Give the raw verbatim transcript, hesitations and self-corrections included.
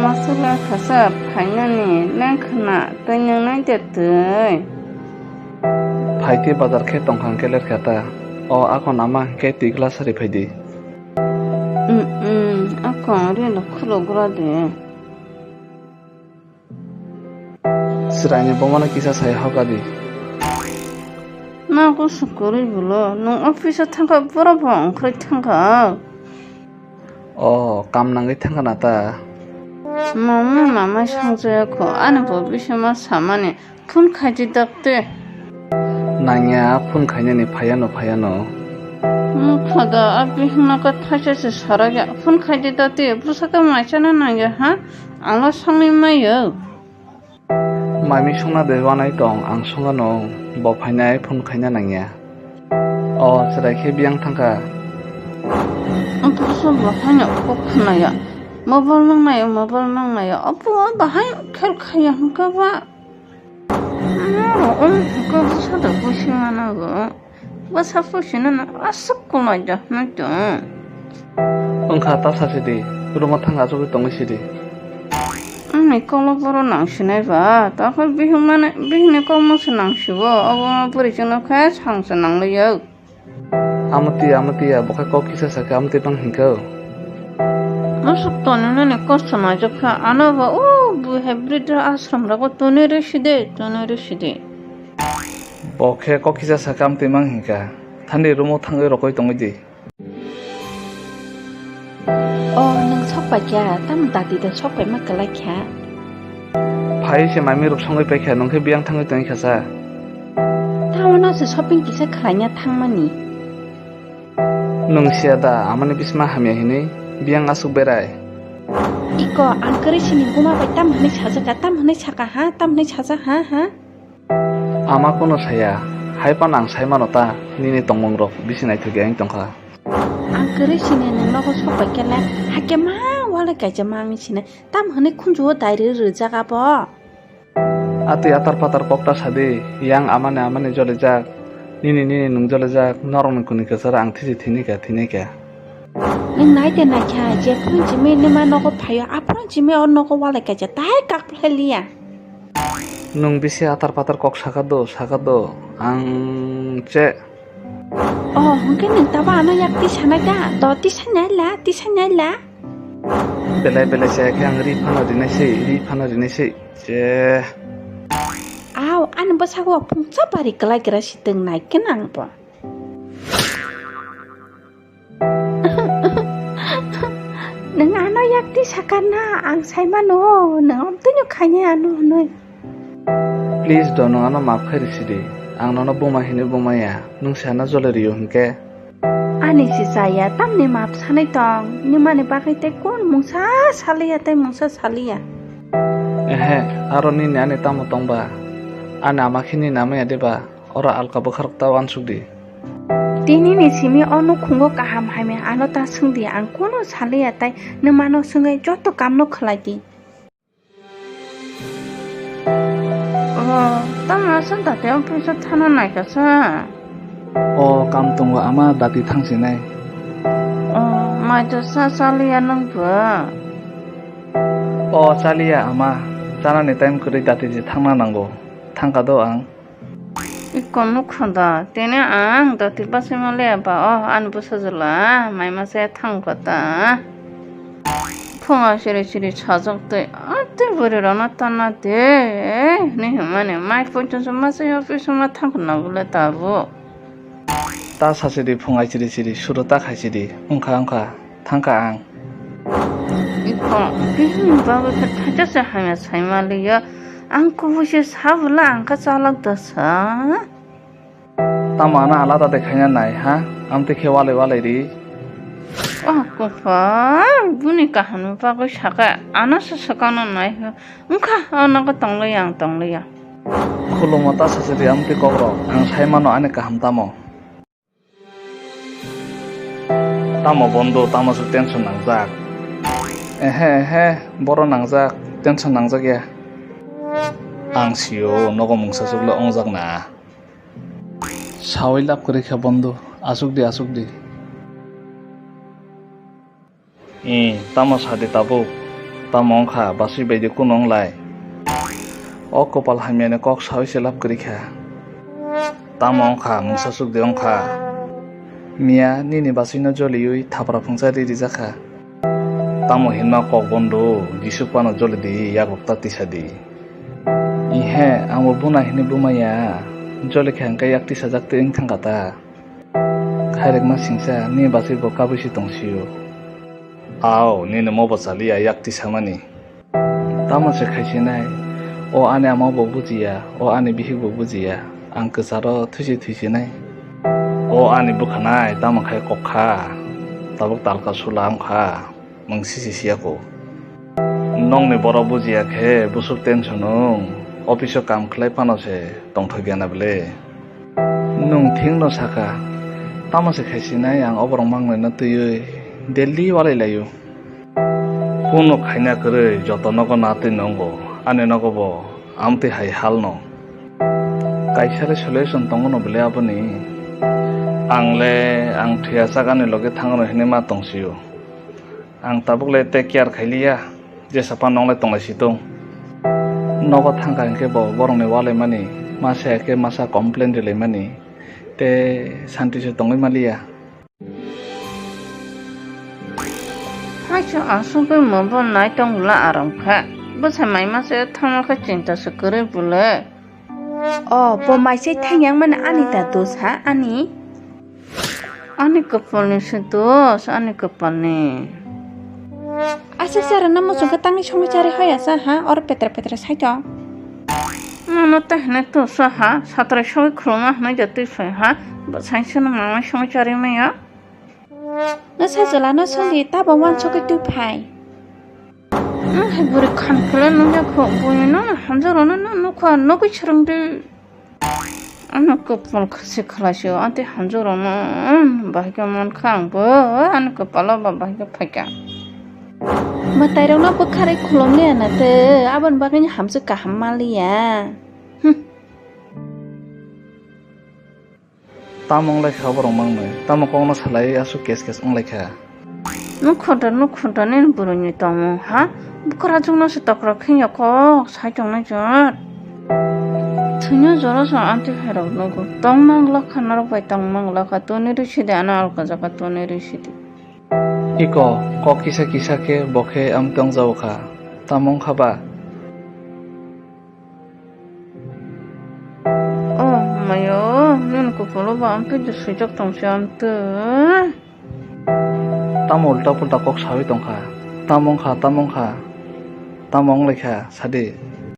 Masala khasa phainani nang khna tei nang nai de twi. Phaiti bazar khe tongkha hwnkhe lerkha ta. O akon ama hwnkhe twi glass sari phaidi. Mm, mm, akon rino khulo gura de. Chwraini bomano kisa sai hoka di. Nang ko sukurui bulo, nung office o thangkha, borok bo ongkhoroi thangkha. O, kam nangwi thangkha na ta? Mama, mama songchaya kho, ani bo bisima samani phone khaidi dakte. Nangya, phone khainani phaiano, phaiano. Mukha da, a bihingno khe thaisa se sarakya, phone khaidi dakte, bwsakhe maisana nangya ha? Angno songwi maiyo. Maimi songna de wanai tong, ang songano bo phainai phone khaina nangya. O, chwrai khe biyang thangkha. Ang kisa bo haino kok khnaya. Mobile mangnai, mobile mangnai. Apo bahai khel khaya hwnkha ba. Ano, um, hwnkha bwsa da busi mano go. Bwsa pusi no no aswk kulai da hwnwi tong. Wngkha ta sa sidi, room-o thang achugwi tongwi sidi. Ani kolok boro nang sinai ba, ta khe bihik mane, bihikni kok masa nang sibo, obo ma bwrwi chwngno khe sang se nang liya. Amati, amati ya, bo khe kok kisa sa khe amati bang hinkha. Aswk toni nani kosto naijak kha, ano ba o bu hai bridra ashram rogo toni rw sidi, toni rw sidi. Bo khe kok kisa sakha amtwi mang hinkha. Thani room-o thangwi rokoi tongwi di. O, nwng sok pai kha, tamo dati da sok pai ma kwlai kha. Phai se mami rok songwi pai kha, nwng khe biyang thangwi tongwi kha sa. Tamo no se shopping kisa khlaina thangmani. Nwng siya da, amani bisma hamya hinwi biyang aswk berai. Iko, ang kwrwi sini buma bai tam hwnwi sajak kha, tam hwnwi saka ha, tam hwnwi sajak ha, ha? Ama kono saya, hai phano ang sai mano ta, nini tongmung rok bisi naithok ya wng tongkha. Ang kwrwi sini nwng nogo sok bai khe le, hakhe ma walai kaisa mami sini, tam hwnwi khunju o dai rw rwjak abo. Atwi atar patar kok ta sadi, yang amani amani jolijak, nini nini nwng jolijak, norokni kuni kwcharo ang thisi thini kha, thini kha. Nwng nai de nai kha, je phone chimi nima nogo phaio, a phone chimi o nogo walai kaisa, tai kak phlai liya. Nwng bisi atar patar kok saka do, saka do, ang che. Oh, hwnkhe nwng tabo ano yak tisa nai da, do tisa nai la, tisa nai la. Belai belai se khe ang ri phano rinai se, ri phano rinai se, che. Aw, ani bwsako phungsa bari kwlai gra si twng nai khe nang bo. Nwng ano yak twi sakha na, ang sai mano, nwng amtwino khainai ano hwnwi. Please do, nwng ano maaf khai rw sidi. Ang nono buma hinwi buma ya, nwng se ano jole rio hinkhe. Ani se chaya, tamni maaf sanai tong, nimani bagwi tei kun mungsa saliya tei mungsa saliya. Ehe, aro nini ani tamo tongba? Ani ama khe nini ama ya diba? Oro alka bwkharok ta uansuk di. Tini ni simi o nukhungo kaham hamya ano ta swng di, ang kunu saliya tai nwng mano swngwi joto kamno khlai di. O, tamo aswk dati office o thana naikha sa? O, kam tongo ama dati thangsinai. O, mai to sa chaliya nwng bo? O, chaliya ama, chanani time kwrwi dati je thangna nango, thangkha do ang. Iko nukha da, tini ang dati bachai manliya ba, o ani bwsajwla mai masa thangkha ta. Phunga siri siri sajak twi, a twi bwrwi rokno tanna de, hinwi hwnmani mai poito se masa office ma thangkha na bwle tabuk. Ta sachidi phunga siri siri suru ta khaisidi, wngkha wngkha. Thangkha ang. Iko, bihini bagwi khe thaisa se hamya saima liya. Ang kubui se sabwla ang khe chalok da sa. Tamo ano alada de khaina nai ha? Amtwi khe walai walai ri. O kopal, buni kahamni bagwi sakha, ano se swkangno nai ha. Wngkha, o nogo tongliya ang tongliya. Khulumma ta sachidi amtwi kokrok, ang sai mano ani kaham tamo. Tamo bondo, tamo se tension nangjak? Ehe, ehe, boro nangjak, tension nangjak ya. Ang sio, nogo mungsa chukle ongjak na. Sawi lab kwrwi kha bondo, asuk di, asuk di. Ee, tamo sadi tabuk? Tamo wngkha basui baidi kunu wnglai? O kopal hamyani kok sawi se lab kwrwi kha. Tamo wngkha mungsa chukdi wngkha? Miya nini basuino joliwi thapra phungsa ri rijak kha. Tamo hinma kok bondo, Jisu phano joli di, yago ta tisa di. Ihe, ang bo buna hinwi bumaya, joli kha hwnkhe yak tisajak twi wng thangkha ta. Khairekma singsa, nini bachwi bo kabui se tongsio. Ao, nini mo bo chaliya yak tisamani. Tamo se khaisinai, o ani ama bo bujiya, o ani bihik bo bujiya, ang kwcharo thuisi thuisinai. O ani bwkhanai, tamo khai kok kha, tabuk talka sula wng kha. Mwng sisi siya ko. Nokni borok bujiya khe busuk tension wng, office o kam khlai phano se tongthokya na bwle. Nwng thik no saka, tamo se khaisinai ang oborok mangnai no twiwi Delhi walai laio. Kuno khaina kwrwi joto nogo natwi nongo, ani nogo bo amtwi hai hal no. Kaisa le solution tongo no bwle aboni. Ang le ang thwiya chak ani loge thango no hinwi ma tongsio. Ang tabuk le tei care khailiya, jesa phano nong le tonglai si tong. Nogo thangkha hinkhe bo borokni walaimani, masa ya khe masa complain rilaimani, tei santi se tongwi maliya. Haikhe aswk khe mobile nai tong bwla aram kha. Bwsa mai masa thangma khe chinta se kwrwi bwle. O, bo maisai thang yang mani ani ta dos ha, ani? Ani kwpalni se dos, ani kwpalni. Asa sara na muchung khe tangni songwi chari hoya sa ha, oro petra petra sai tong. Mano ta hwnwi to sa ha, satrai songwi khuluma hwnwi da twi phai ha, bo sai se no mama songwi chari maya. No sajwla no soli, tabo wansugwi twi phai. Ang hai bwrwi khan khlai nungya kho, buino no hamjak rwno no nukha, nugwi swrwngdi. Ano kwpal khasi khlai se, anti hamjak rwno, bahai khe mankha ang bo, ani kwpalo ba bahai khe phaikha. Mwtai rokno bwkharwi khulum liya na tei, aboni bagwi hamjak kaham ma liya. Hmm. Tamo wnglaikha oborok mangnwi? Tamo kokno salaiwi aswk kes kes wnglaikha? Nukhunta nukhunta nini bwrwini tongmung ha? Bukrajwkno se tokra khengya kok sai tongnai jot. Thwino jora se anti phairok nugo. Tong manglokha norok bai tong manglokha toni rwsidi ano alka jaga toni rwsidi. Iko kok kisa kisa khe bo khe amtwi wngjao kha. Tamo wngkha ba? Oh, mayo, nini kupolo ba amtwi de swijak tongsi amtwi. Tamo ulta pulta kok sawi tongkha? Tamo wngkha, tamo wngkha? Tamo wnglaikha, sadi.